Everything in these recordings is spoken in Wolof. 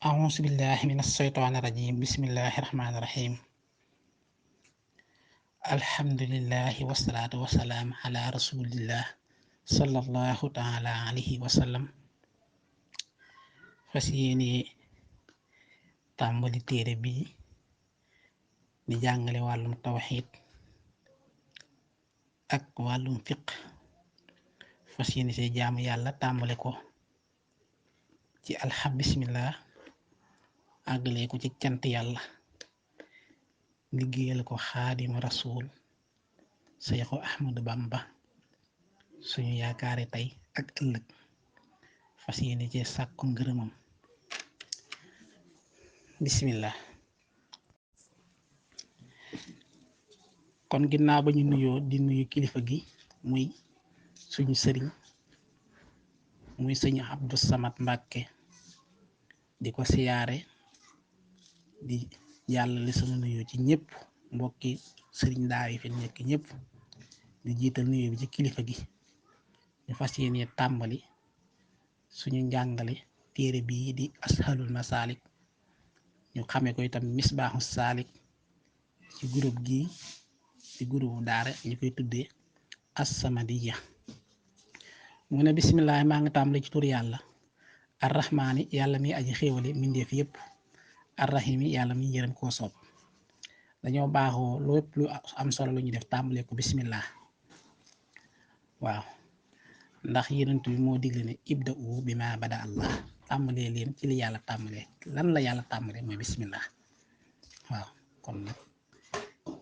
أعوذ بالله من الشيطان الرجيم بسم الله الرحمن الرحيم الحمد لله والصلاة والسلام على رسول الله صلى الله تعالى عليه وسلم fas yéene tàmbali téere bi di jàngale wàllum tawxiid ak wàllum fiq fas yéene see jaamu yàlla tàmbale ko ci bismillah àggalee ko ci cant yàlla liggéeyal ko xaadimu rasul Seexu Ahmadu Bamba suñu yaakaare tey ak ëllëg fas yéene cee sàkku ngërëmam bismillah kon ginnaaw ba ñu nuyoo di nuyu kilifa gi muy suñu sëriñ muy sëñ Abdou Samad Mbàkke di ko siyaare di jàllale sama nuyoo ci ñëpp mbokki sëriñ daa yi fi nekk ñëpp di jiital nuyoo bi ci kilifa gi ñu fas yéene tàmbali suñu njàngale téere bii di ashalul masalik ñu xamee ko itam misbaaxu saalik ci groupe gi ci groupe daara ñu koy tuddee As-Samadiyya mu ne bisimilah maa ngi tàmbali ci tur yàlla arrahmaani yàlla mi aji xéewale mbindeef yépp arrahimi yàlla mi yërëm koo soob dañoo baaxoo lépp lu am solo lu ñu def tàmbalee ko bisimilah waaw ndax yenent bi moo digle ne ibda'u bi ma bada allah tàmbalee leen ci li yàlla tàmbalee lan la yàlla tàmbalee mooy bisimilah waaw kon nag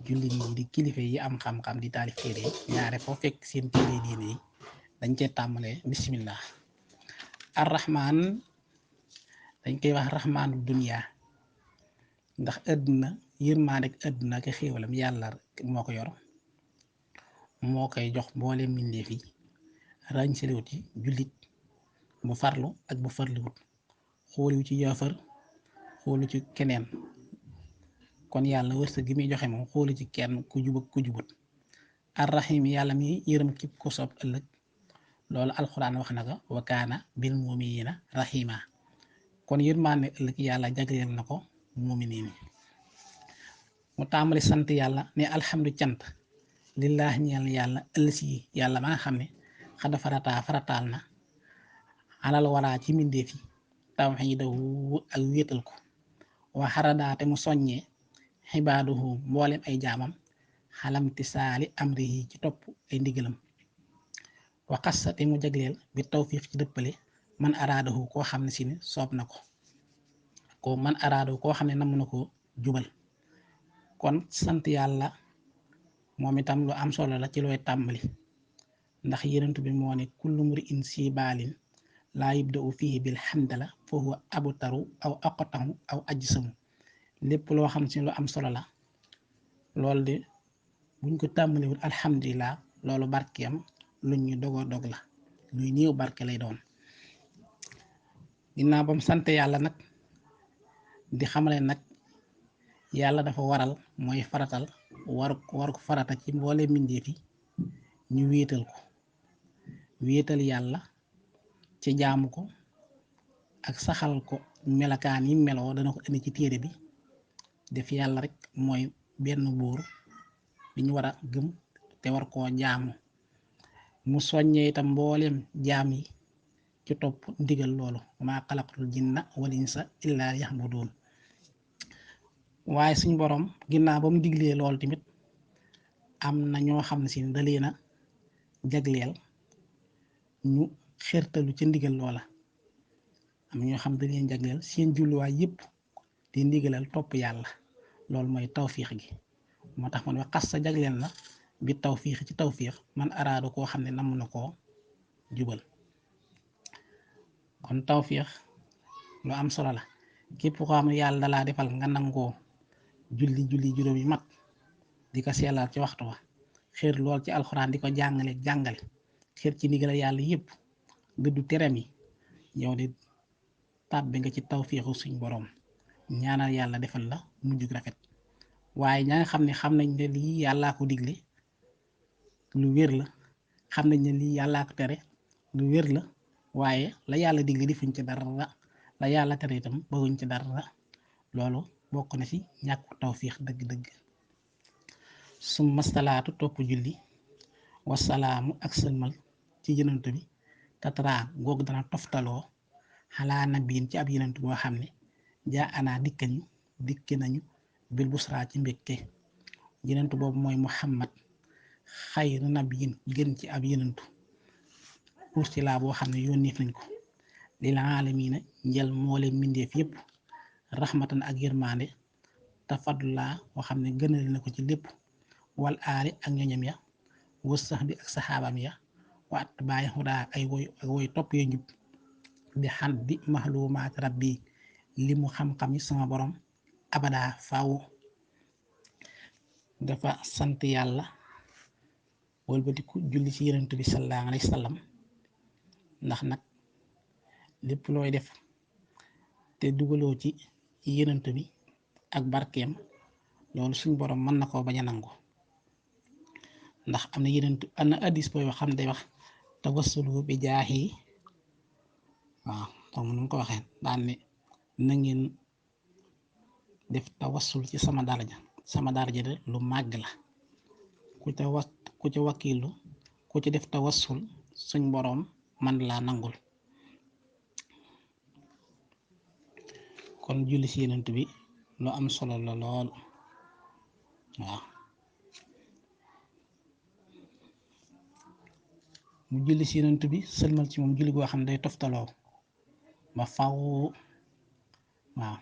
jullit yi di kilifa yi am xam-xam di taalif téere yi ñaare foo fekk seen téere diine yi dañ cee tàmbalee bismillah arrahman dañ koy wax rahmaanu dunya ndax àdduna yërmaande ak àdduna ak xéewalam yàlla moo ko yor moo koy jox mboolem mbindeef yi ràññseliwut ci jullit bu farlu ak bu farliwut xooliwu ci yaafar xoolu ci keneen kon yàlla wërsëg gi muy joxe moom xoolu ci kenn ku jub ak ku jubut arrahim yàlla mi yërëm képp ko soob ëllëg loolu alxuraan wax na ko wa kaana bil mu'miniina rahima kon yërmaande ëllëg yàlla jagleel na ko mu'miniin mu tàmbali sant yàlla ne alhamdu cant lillaahi ñeel yàlla ëllësi yàlla ma nga xam ne xada farataal na alal waraa ci mbindeef yi tawhiidahu ak wéetal ko wa xaradaate mu soññee xibaaduhu mboolem ay jaamam xalamti saali amrihi ci topp ay ndigalam wa xassate mu jagleel bi tawfiq ci dëppale man araadahu koo xam ne si ne soob na ko man araadahu koo xam ne namm na ko jubal kon sant yàlla moom itam lu am solo la ci looy tàmbali ndax yenentu bi moo ne kullu mri'in si baalin laa yubda'u fihi bil hamdala fa huwa abtaru aw aqtahu aw ajsamu lépp loo xam si lu am solo la loolu de buñ ko tàmbaliwul alhamdulilah loolu barkeem lu ñu dogoo dog la luy néew barke lay doon ginnaaw bam sant yàlla nag di xamale nag yàlla dafa waral mooy faratal war ko farata ci mboole mbindeef yi ñu wéetal yàlla ci jaamu ko ak saxal ko melakaan yi meloo dana ko indi ci téere bi def yàlla rek mooy benn buur bi ñu war a gëm te war koo jaamu mu soññee itam mbooleem jaam yi ci topp ndigal loolu maa xalaqtul jinna wal insa illaa liya'buduun waaye suñ boroom ginnaaw ba mu diglee loolu tamit am na ñoo xam ne si da leen a jagleel ñu xërtalu ca ndigal loola am ñoo xam da leen jagleel seen julluwaay yépp di ndigalal topp yàlla loolu mooy tawfiix gi moo tax man wax xas sa jagleel na bi tawfiix ci tawfiix man araado koo xam ne namm na koo jubal kon tawfiix lu am solo la képp koo xam ne yàlla dalaa defal nga nangoo julli juróom yi mat di ko seelal ci waxtu wa xër lool ci alxuraan di ko jàngale xër ci ndigal yàlla yépp dëddu teram yi yow di tàbbi nga ci tawfiixu suñ boroom ñaanal yàlla defal la mujj rafet waaye ña nga xam ne xam nañ ne lii yàllaa ko digle lu wér la xam nañ ne lii yàllaa ko tere lu wér la waaye la yàlla digle defuñ ci dara la yàlla tere itam bawuñ ci dara loolu bokk na ci ñàkku tawfiix dëgg-dëgg. summa salaatu topp julli wasalaamu ak sëlmal ci yenant bi tataraa googu dana toftaloo xalaa nabiin ci ab yenant boo xam ne jaa anaa dikki nañu bil busraa ci mbégte. yenant boobu mooy muhammad xayru nabiin gën ci ab yenantu ursilaa boo xam ne yónneef nañ ko lil aalamiina njël moole mbindeef yépp raxmatan ak yërmaande tafadulaa boo xam ne gënal na ko ci lépp wal aali ak ñoñam ya wa sax bi ak saxaabam ya wa at bàyyi xudaa ak woy topp ya njub bi xan di maxlumaat rabbi li mu xam-xam yi sama borom abadaa faw. dafa sant yàlla walbatiku julli ci yenant bi sallallahu alayhi wa sallam ndax nag lépp looy def te dugaloo ci yenant bi ak barkeem loolu suñ borom mën na koo bañ a nangu. ndax am na yenent am na addis booy wax xam day wax tawassulu bi jaahi waaw xam nu ko waxee daan ne na ngeen def tawassul ci sama daraja de lu màgg la ku ca wakiilu ku ci def tawassul suñ boroom man laa nangul. kon julli ci yenent bi lu am solo la lool waaw. mu julli ci yenent bi sëlmal ci moom julli goo xam ne day toftaloo ba faw waaw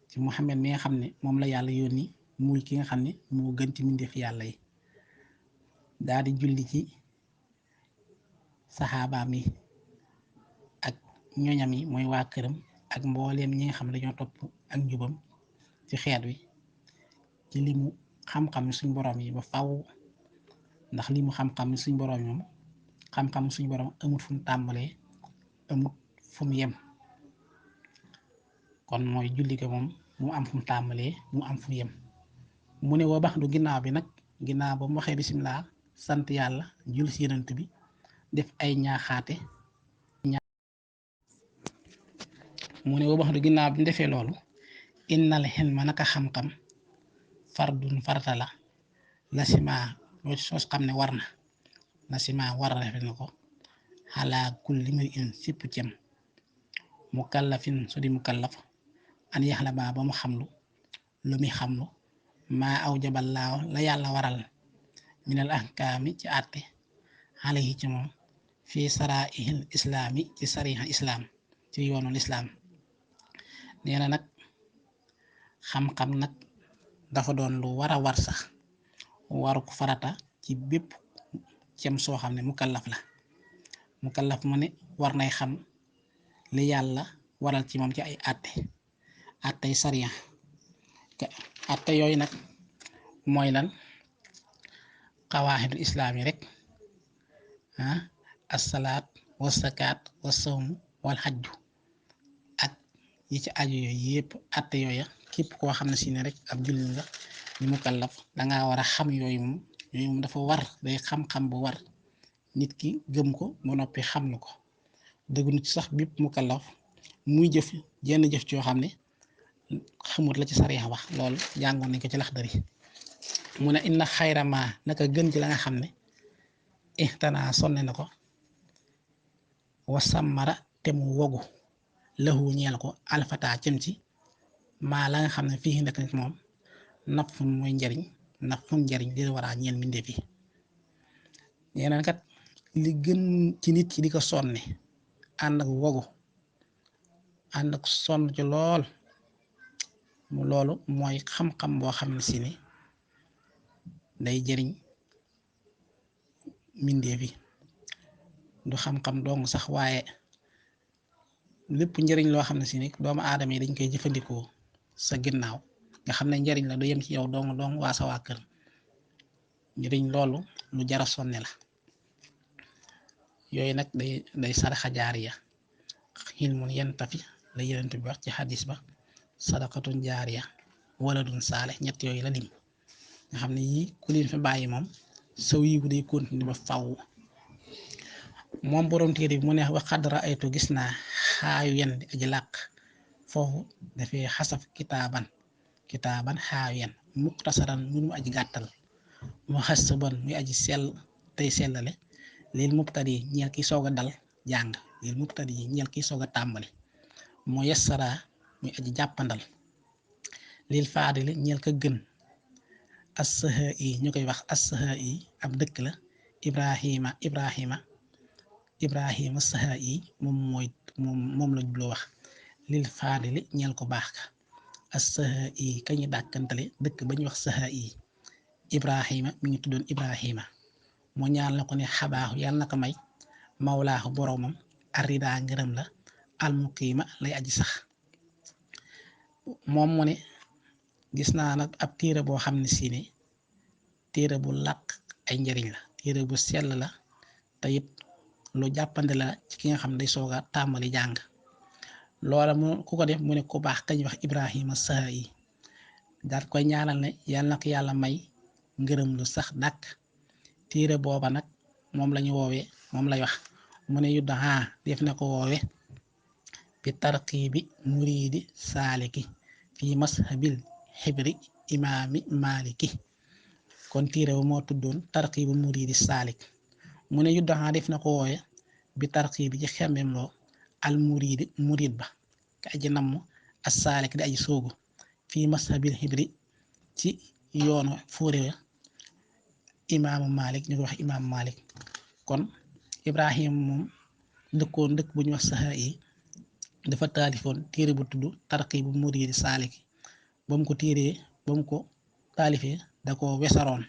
ci Muhammad mi nga xam ne moom la yàlla yónni muy ki nga xam ne moo gën ci mbindeef yàlla yi daal di julli ci saxaabaam yi ak ñoñam yi mooy waa këram ak mbooleem ñi nga xam ne dañoo topp ak njubam ci xeet wi ci limu xam-xam suñ boroom yi ba faw ndax limu xam-xam suñ boroom moom xam-xam suñ boroom amut fu mu tàmbalee amut fu mu yem kon mooy julli ko moom mu am fu mu tàmbalee mu am fu mu yem. mu ne wa bax du ginnaaw bi nag ginnaaw ba mu waxee bisimilah sant yàlla julli ci yenant bi def ay ñaaxaate mu ne wa bax du ginnaaw bi mu defee loolu innal xilma naka xam-xam fardun farata la sima loo soos xam ne war na la sima war a defee na ko xalaa kulli mir in sipp cem mukallafin su di mukallaf an yaxla ba mu xamlu lu muy xamlu maa aw jaballaaw la yàlla waral minal ahkaami ci àtte alayhi ci moom fii saraihil islaami ci sariha islaam ci yoonul islaam. nee na nag xam-xam nag dafa doon lu war a war sax waru ko farata ci bépp cem soo xam ne mukallaf mu ne war nay xam li yàlla waral ci moom ci ay àttey sariya àtte yooyu nag mooy lan xawaaxidul islaam yi rek assalaat wa zakaat wa sawmu wal xajju ak yi ci aju yooyu yëpp àtte yooya képp koo xam ne si ne rek ab jullit nga ñu mukallaf dangaa war a xam yooyu moom dafa war day xam-xam bu war nit ki gëm ko ba noppi xam na ko dëggu ci sax bépp mukallaf muy jëf jenn jëf joo xam ne xamut la ci sariya wax loolu jàngoon nañ ko ci Laxdari mu ne inna xayra ma naka gën ci la nga xam ne ixtanaa sonne na ko wasammara te mu wogu lahu ñeel ko alfataa cëm ci maa la nga xam ne fii nekk nit moom naf fun mooy njariñ li war a ñeel mbindeef yi. yeneen kat li gën ci nit ki di ko sonne ànd ak wogu ànd ak sonn ci lool loolu mooy xam-xam boo xam ne si ni day jëriñ mbindeef yi du xam-xam dong sax waaye lépp njëriñ loo xam ne si ni doomu aadama yi dañ koy jëfandikoo sa ginnaaw nga xam ne njëriñ la du yem ci yow dong waa sa waa kër njëriñ loolu lu jara sonne la. yooyu nag day saraxa jaariya xilmun yantafi la yenent bi wax ci xadis ba sadaqatun jaariya waladun saale ñett yooyu la lim nga xam ne yii ku leen fi bàyyi moom saw yi bu day continuer ba faw. moom borom téere bi mu ne wa xad raaytu gis naa xaayu yen di aji làq foofu dafay xasaf kitaaban xaawiyan muqtasaran mu aji gàttal mu xasaban muy aji sell tey sellale lil mubtadi ñeel ki soog a dal jàng lil mubtadi ñeel ki soog a tàmbali mu yassara muy aji jàppandal lil faadili ñeel ka gën as-Sahai ñu koy wax as-Sahai ab dëkk la Ibrahima Sahai moom la jubloo wax lil faadili ñeel ko baax ka as-Sahai kañu dàkkantale dëkk ba ñu wax Sahai Ibrahima mi ngi tuddoon Ibrahima mu ñaan la ko ne xabaaxu yàlla na ko may mawlaaxu boroomam arrida ngërëm la almuqiima lay aji sax moom mu ne gis naa nag ab téere boo xam ne si ne téere bu làq ay njëriñ la téere bu sell la te it lu jàppande la ci ki nga xam ne day soog a tàmbali jàng loola mu ku ko def mu ne ku baax kañ wax Ibrahima Sahai daal koy ñaanal ne yàlla na ko yàlla may ngërëm lu sax dàkk téere booba nag moom lañu woowee moom lay wax mu ne yudda def na ko woowe bi tarqibi muridi saaliki fi mashabil xibri imaami maliki kon téere ba moo tuddoon tarqibu muridi saalik mu ne yudda def na ko woowe bi tarqibi ci xemmem loo al muridi murid ba ka aji namm as saalik di aji soogu fi mashabil xibri ci yoonu fóore imaamu Malik ñu ko wax imaamu Malik kon Ibrahima moom dëkkoon dëkk bu ñu wax Sahai dafa taalifoon téere bu tudd tarqibu muridi saaliki ba mu ko taalifee da ko wesaroon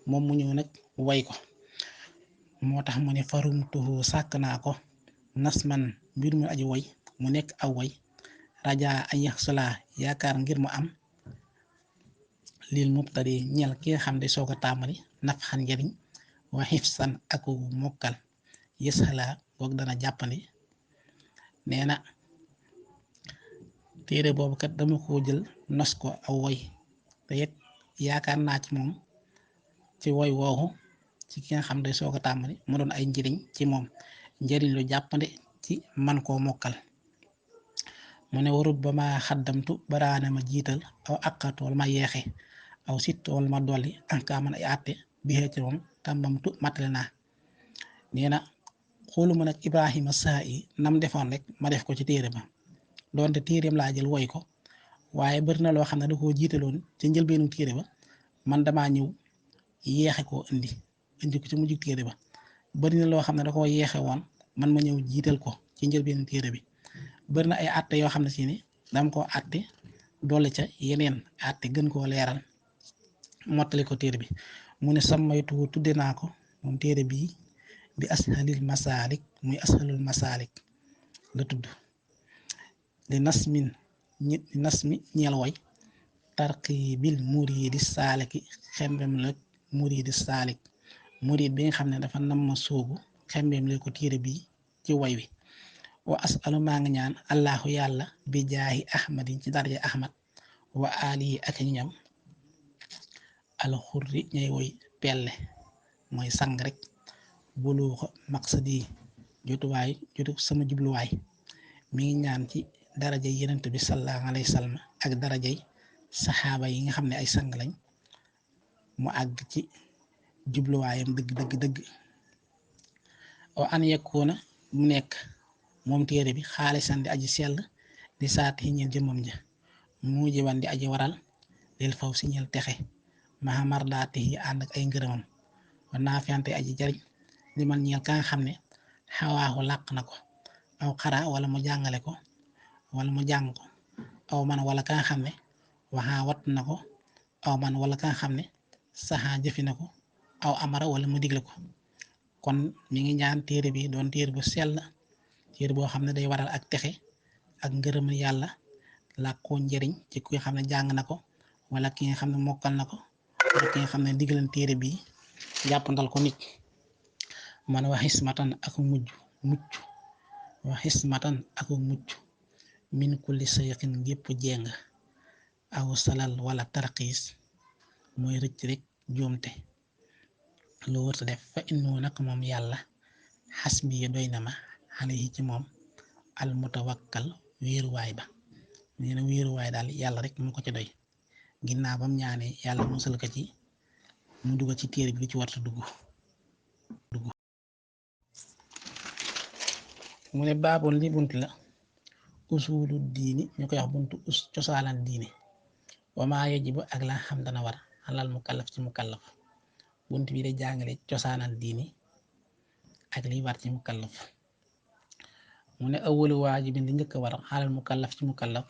moom mu ñëw nag way ko moo tax mu ne farumtuhu sàkk naa ko nasman mbir mu aji way mu nekk aw way raja ay yaxsula yaakaar ngir mu am lil mubtadi ñeel ki nga xam ne soog a tàmbali naf xan njariñ wa xifsan aku mokkal yësala boog dana jàppandi nee na téere boobu kat dama ko jël nos ko aw woy te it yaakaar naa ci moom ci woy woowu ci ki nga xam ne soog a tàmbali mu doon ay njëriñ ci moom njëriñ lu jàppande ci man koo mokkal mu ne warut ba ma xaddamtu baraana ma jiital aw aqat wala ma yeexe aw sit wala ma dolli anka man ay àtte bi ci moom tàmbamtu matale naa nee na xooluma nag Ibrahima Sahai nam defoon rek ma def ko ci téere ba doonte téereem laa jël woy ko waaye bari na loo xam ne da koo jiitaloon ci njëlbeenu téere ba man damaa ñëw yeexe koo indi ko ci mujj téere ba bari na loo xam ne da koo yeexe woon man ma ñëw jiital ko ci njëlbeenu téere bi bari na ay àtte yoo xam ne si ne dama koo àtte doole ca yeneen àtte gën koo leeral mottali ko téere bi mu ne sammaytu tudde naa ko moom téere bii bi ashalil masalik muy ashalul masalik la tudd li nasmi ñeel way tarqibil muridi saaliki xembem la muridi saalik murid bi nga xam ne dafa nam ma soobu xembem la ko téere bi ci way wi wa asalu maa ngi ñaan allahu yàlla bi jaahi ahmadin ci darja ahmad wa alihi ak ñam alxurri ñay woy pelle mooy sang rek buluuxa maqsadi jotu sama jubluwaay mi ngi ñaan ci darajay yenent bi sallallahu alayhi wa sallam ak darajay saxaaba yi nga xam ne ay sang lañ mu àgg ci jubluwaayam dëgg o an yekkoona mu nekk moom téere bi xaalisan di aji sell di saati ñeel jëmmam ja mu jiban di aji waral lil faw si ñeel texe mahamar daati yi ànd ak ay ngërëmam wa naafiyante aji jariñ li man ñeel ka nga xam ne xawaaxu làq na ko aw xara wala mu jàngale ko wala mu jàng ko aw man wala ka nga xam ne waxaa watt na ko aw man wala ka nga xam ne saxaa jëfi na ko aw amara wala mu digle ko kon mi ngi ñaan téere bi doon téere bu sell téere boo xam ne day waral ak texe ak ngërëm yàlla làkkoo njëriñ ci ki nga xam ne jàng na ko wala ki nga xam ne mokkal na ko wala ki nga xam ne diggaleen téere bi jàppandal ko nit man wa xismatan ak mucc min kulli sayxin gépp jeng aw salal wala tarxiis mooy rëcc rek juumte lu wërta def fa innu nag moom yàlla xasbi doy na ma alayhi ci moom al mutawakkal wéeruwaay ba nee na wéeruwaay daal yàlla rek moo ko ci doy ginnaaw bam ñaanee yàlla musal ko ci mu dugg ci téere bi lu ci warta dugg mu ne baaboon li bunt la usulu diini ñu koy wax buntu cosaanal diine wamaa yajibu ak la xam dana war alal mukallaf ci mukallaf bunt bi de jàngale cosaanal diini ak liy war ci mukallaf mu ne awalu waajibin li njëkk a war alal mukallaf ci mukallaf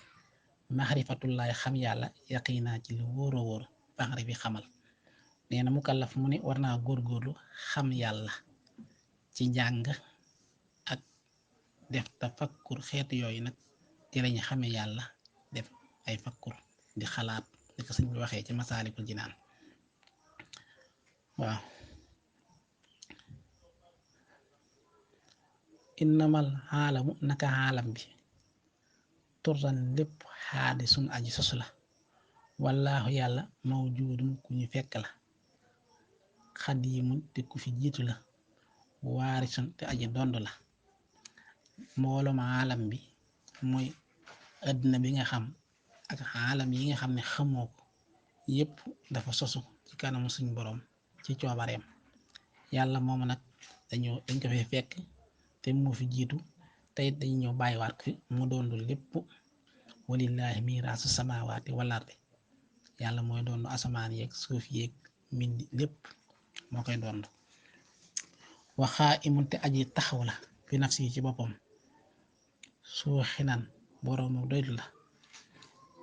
maxrifatullahi xam yàlla yaqiinaa ci lu wóor a wóor baxari bi xamal nee na mukallaf mu ne war naa góorgóorlu xam yàlla ci njàng ak def tafakkur xeetu yooyu nag ci lañu xame yàlla def ay fakkur di xalaat li ko sëñ bi waxee ci masaalikul jinaan waaw innamal xaalamu naka xaalam bi turran lépp xaadisun aji sosu la wallaahu yàlla mawjuudun ku ñu fekk la xadiimun te ku fi jiitu la waarisun te aji dond la mbooloom xaalam bi mooy àddina bi nga xam ak xaalam yi nga xam ne xamoo ko yépp dafa sosu ci kanamu suñ boroom ci coobareem yàlla moom nag dañ ko fay fekk te moo fi jiitu tey dañ ñëw bàyyiwaat fi mu doondu lépp walillaahi miraasu samaawaati wal ardi yàlla mooy doondu asamaan yeeg suuf yeeg mindi lépp moo koy doondu waxaa imun te aji taxaw la fi nafsi yi ci boppam suu xinan boroomu doylu la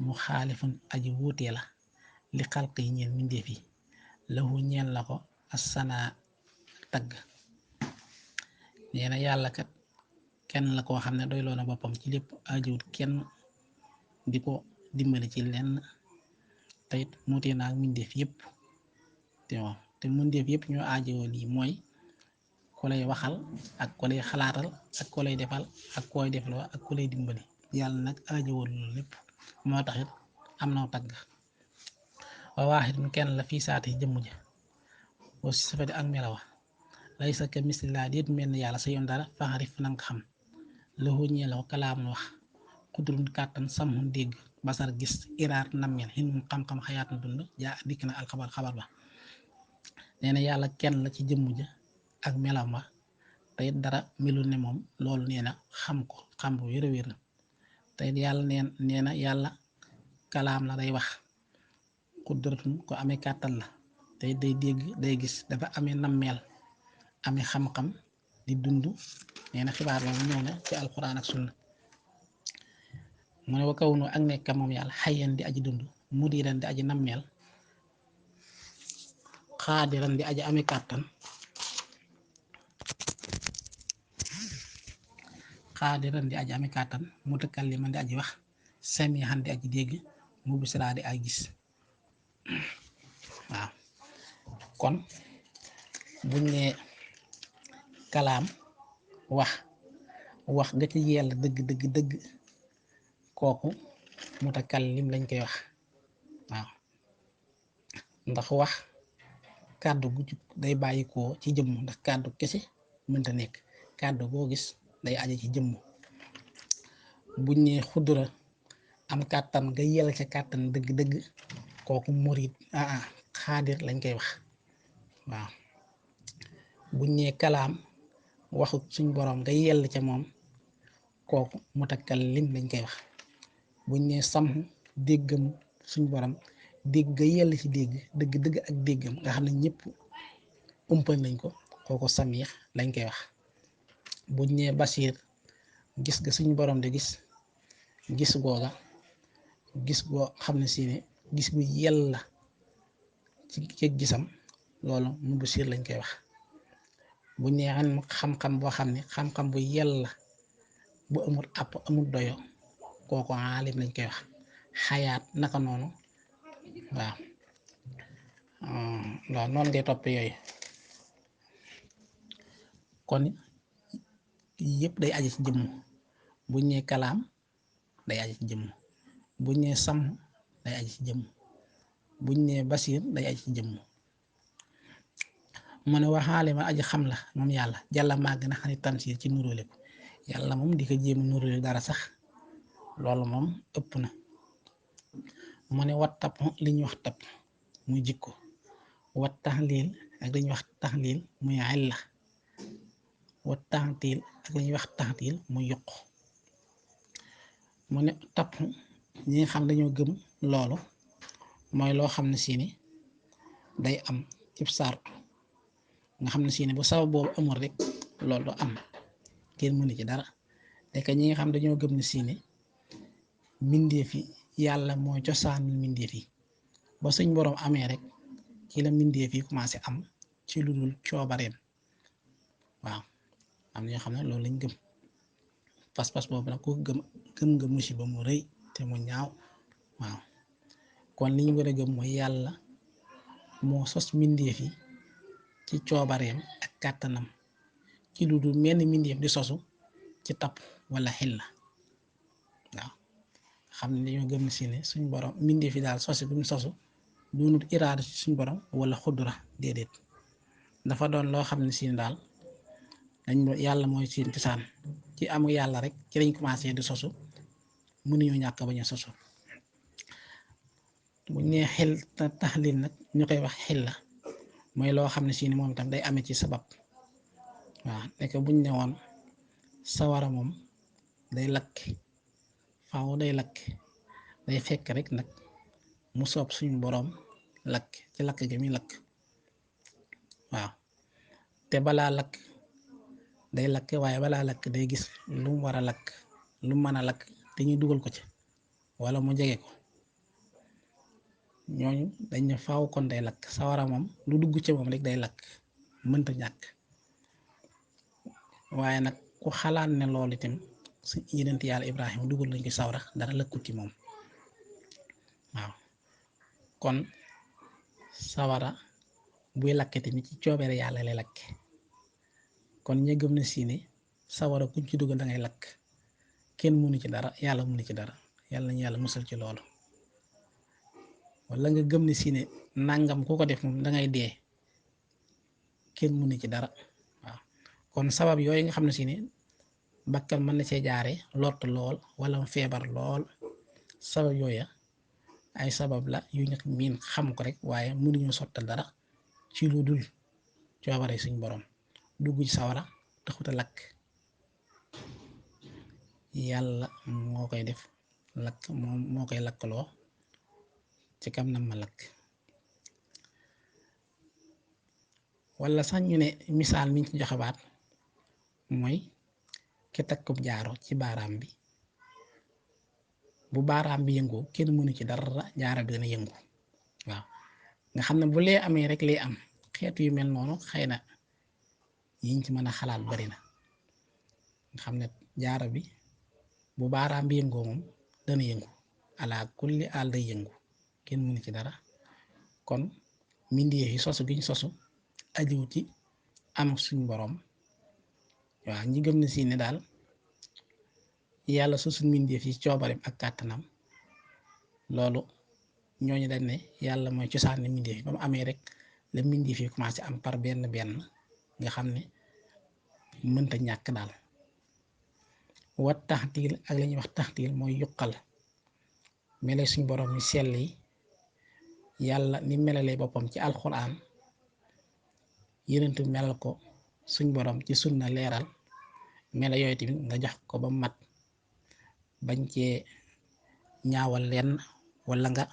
mu xaalifun aji wuutee la li xalq yi ñeen mindeef yi lahu ñeen la ko assanaa tagg nee na yàlla kat kenn la koo xam ne doyloo na boppam ci lépp ajiwut kenn di ko dimbali ci lenn teyit muutee naa mindeef yépp te mindeef yépp ñoo aajowoo lii mooy ku lay waxal ak ku lay xalaatal ak ku lay defal ak koy defloo ak ku lay dimbali yàlla nag aajowoo loolu lépp moo taxit am na tagg wa waaxit mu kenn la fii saati jëmm ja wa si safati ak melawa laysa ka misli laa déet mel ni yàlla sa yoon dara faxarif nanga xam lahu ñee la ko kalaamun wax xudrun kàttan samhun dégg basar gis iraat nammeel xin mun xam-xam xayaatun dund jaa dikk na alxabar xabar ba nee na yàlla kenn la ci jëmm ja ak melam wa tey dara melul ne moom loolu nee na xam ko xam bu wér a wér tey yàlla nee na yàlla kalaam la day wax xudratun ko amee kàttan la tey day dégg day gis dafa amee nammeel amee xam-xam di dund nee na xibaar boobu ñëw na ci alquran ak sunna mu ne wa kaw nu ak nekka moom yàlla xayyan di aji dund mudiran di aji nammeel xaadiran di aji amee kàttan mutakalliman di aji wax samihan di aji dégg mubsiran di ay gis waaw kon buñ ne kalaam wax nga ci yàlla dëgg kooku mutakallim lañ koy wax waaw ndax wax kàddu gu day bàyyikoo ci jëmm ndax kàddu kese mënta nekk kàddu boo gis day aje ci jëmm buñ ne xudura am kàttan nga yell ca kàttan dëgg kooku murid xaadir lañ koy wax waaw buñ ne kalaam waxu suñ boroom nga yell ca moom kooku mutakallim lañ koy wax buñ ne sam déggam suñ boroom dégg nga yell ci dégg dëgg ak déggam nga xam ne ñëpp umpal nañ ko kooku samiix lañ koy wax buñ ne basiir gis nga suñ boroom de gis googa gis goo xam ne si ne gis gu yell la ci gisam loolu mu basiir lañ koy wax bu ñu nee xam-xam boo xam ne xam-xam bu yell la bu amul àpp amul doyo kooku aalim lañ koy wax xayaat naka noonu waaw noonu ngay topp yooyu kon yëpp day aji ci jëmm buñ nee kalaam day aji ci jëmm buñ nee sam day aji ci jëmm buñ nee basiir day aji ci jëmm mu ne waxaale ma aji xam la moom yàlla jàlla màgg na xam ne tansiir ci nuróole ko yàlla moom di ko jéem nuróole dara sax loolu moom ëpp na mu ne wat tab li ñuy wax tab muy jikko wat taxliil ak li ñuy wax taxliil muy illa wat taxtiil ak li ñuy wax taxtiil muy yuq mu ne tab ñi nga xam dañoo gëm loolu mooy loo xam ne si ni day am cib sartu nga xam ne si ne bu sabab boobu amul rek loolu du am kenn mënu ci dara te ñi nga xam dañoo gëm ne si ne mbindeef yi yàlla mooy cosaanul mbindeef yi ba suñ boroom amee rek ci la mbindeef yi commencé am ci lu dul coobareem waaw am na ñoo xam ne loolu lañ gëm pas-pas boobu nag ku gëm nga musiba mu rëy te mu ñaaw waaw kon li ñu war a gëm mooy yàlla moo sos mbindeef yi ci coobareem ak kàttanam ci lu dul menn mbindeef di sosu ci tapp wala xilla waaw xam ne dañoo gëm si ne suñ borom mbindeef yi daal sosu bi mu sosu doonut iraada ci suñ borom wala xudura déedéet dafa doon loo xam ne si ne daal dañ yàlla mooy seen cosaan ci amu yàlla rek ci lañ commencé di sosu mënuñoo ñàkk bañ a sosu buñ nee xel taxlil nag ñu koy wax xilla mooy loo xam ne si ne moom itam day amee ci sabab waaw nekk buñ ne woon sawara moom day lakk faaw day lakk day fekk rek nag mu soob suñu boroom lakk ci lakk gi muy lakk waaw te balaa lakk day lakk waaye balaa lakk day gis lu mu war a lakk lu mën a lakk te ñu dugal ko ci wala mu jege ko ñooñu dañ ne faaw kon day lakk sawara moom lu dugg ci moom rek day lakk mënta ñàkk waaye nag ku xalaat ne loolu itam su yenent yàlla Ibrahima dugal nañ ko sawara dara lëkkut ci moom waaw kon sawara buy lakke tamit ci coobere yàlla lay lakk kon ña gëm na si ne sawara kuñ ci dugal da ngay lakk kenn mënu ci dara yàlla mënu ci dara yàlla nañu yàlla musal ci loolu wala nga gëm ne si ne nangam ku ko def moom dangay dee kenn mënu ci dara waaw kon sabab yooyu nga xam ne si ne bakkan mën na see jaare lott lool wala mu feebar lool sabab yooya ay sabab la yu ñu miin xam ko rek waaye mënuñu sottal dara ci lu dul coobare suñ borom dugg ci sawara taxut a lakk yàlla moo koy def lakk moom moo koy lakkaloo ci kam nam ma lakk wala sax ñu ne misaal miñ ci joxewaat mooy ki takkub jaaro ci baaraam bi bu baaraam bi yëngu kenn mënu ci dara jaaro bi dana yëngu waaw nga xam ne bu lee amee rek lee am xeetu yu mel noonu xëy na yiñ ci mën a xalaat bari na nga xam ne jaaro bi bu baaraam bi yëngoo moom dana yëngu ala kulli àll day yëngu kenn mënu ci dara kon mbindeef yi sosu gi ñu sosu ajiw ci am suñ boroom waaw ñi gëm na si ne daal yàlla sosu mbindeef yi coobareem ak kàttanam loolu ñooñu dañ ne yàlla mooy cosaan ne mbindeef yi ba mu amee rek la mbindeef yi commencé am par benn benn nga xam ne mënta ñàkk daal wat taxtiil ak li ñuy wax taxtiil mooy yuqal mele suñ borom mi sell yi yàlla ni melalee boppam ci alxuraan yenentu melal ko suñ borom ci sunna leeral mela yooyu tamit nga jox ko ba mat bañ cee ñaawal lenn wala nga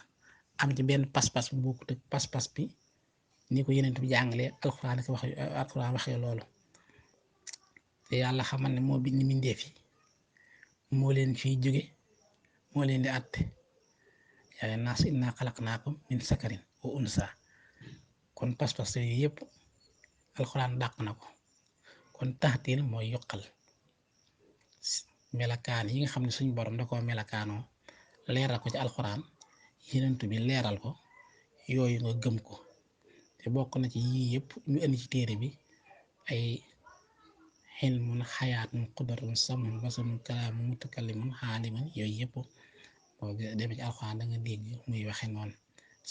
am ci benn pas-pas bu bokkut ak pas-pas bi ni ko yenent bi jàngalee alxuraan waxee loolu te yàlla xamal ne moo bind mbindeef yi moo leen fiy jóge moo leen di àtte yaa naas innaa xalaqnaakum min sakarin wa unsa kon pas-pas yooyu yëpp alxuraan dàq na ko kon taxtiil mooy yokkal melakaan yi nga xam ne suñu borom da koo melakaanoo leeral ko ci alxuraan yenentu bi leeral ko yooyu nga gëm ko te bokk na ci yii yëpp ñu indi ci téere bi ay xilmun xayaatun qudratun samun basamun kalaamun mutakallimun xaaliman yooyu yëpp boo demee ci alxuraan da nga dégg muy waxe noonu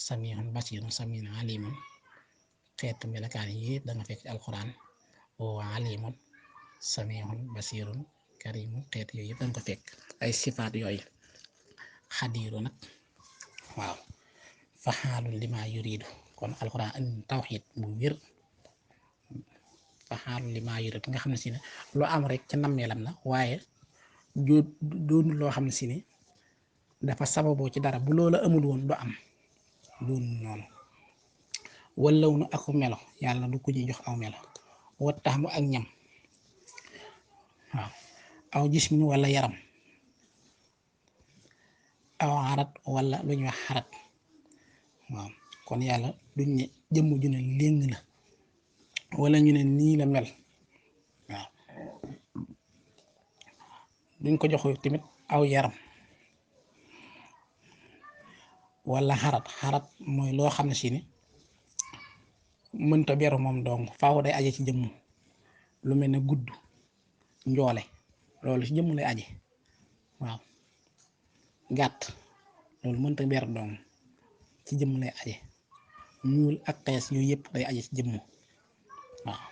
samihun basirun samin alimun xeetu melakaan yi yëpp da nga fekk ci alxuraan wa alimun samihun basirun karimun xeet yooyu yëpp da nga ko fekk ay sifaat yooyu xadiiru nag waaw faxaalun lima yuridu kon alxuraan andi tawxiid bu wér faxaalun lima yuridu nga xam ne si ne lu am rek ca nammeelam la waaye doonul loo xam ne si ne dafa sababoo ci dara bu loola amul woon du am doonul noonu wallaw nu aku melo yàlla du ko ñuy jox aw melo wat tax mu ak ñam waaw aw jismin wala yaram aw xarat wala lu ñuy wax xarat waaw kon yàlla duñ ne jëmm ju ne léng la wala ñu ne nii la mel waaw duñ ko jox tamit aw yaram wala xarat mooy loo xam ne si ni mënta beru moom dong faaw day aje ci jëmm lu mel ne gudd njoole loolu ci jëmm lay aje waaw gàtt loolu mënta beru dong ci jëmm lay aje ñuul ak xees yooyu yëpp day aje ci jëmm waaw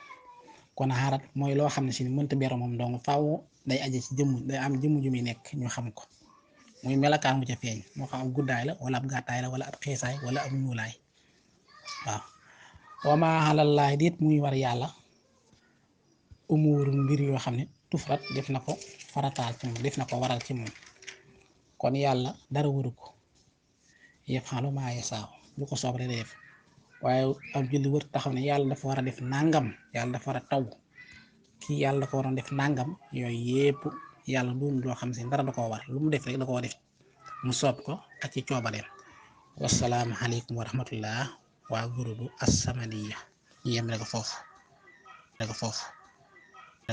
kon xarat mooy loo xam ne si ni mënta beru moom dong faaw day aje ci jëmm day am jëmm ju muy nekk ñu xam ko muy melakaan mu ca feeñ moo xam ab guddaay la wala ab gàttaay la wala ab xeesaay wala ab ñuulaay waaw wama alallahi dit muy war yàlla umuuru mbir yoo xam ne tufrat def na ko farataal ci moom def na ko waral ci moom kon yàlla dara waru ko yaf'alu maa yashaa lu ko soob rek def waaye ab julli wër taxaw ne yàlla dafa war a def nangam yàlla dafa war a taw kii yàlla dafa waroon def nangam yooyu yépp yàlla doon loo xam si dara da koo war lu mu def rek da koo def mu soob ko ak ci coobareem wasalaamu aleykum wa rahmatullah waa groupe As-Samadiyya ñu yem rek foofu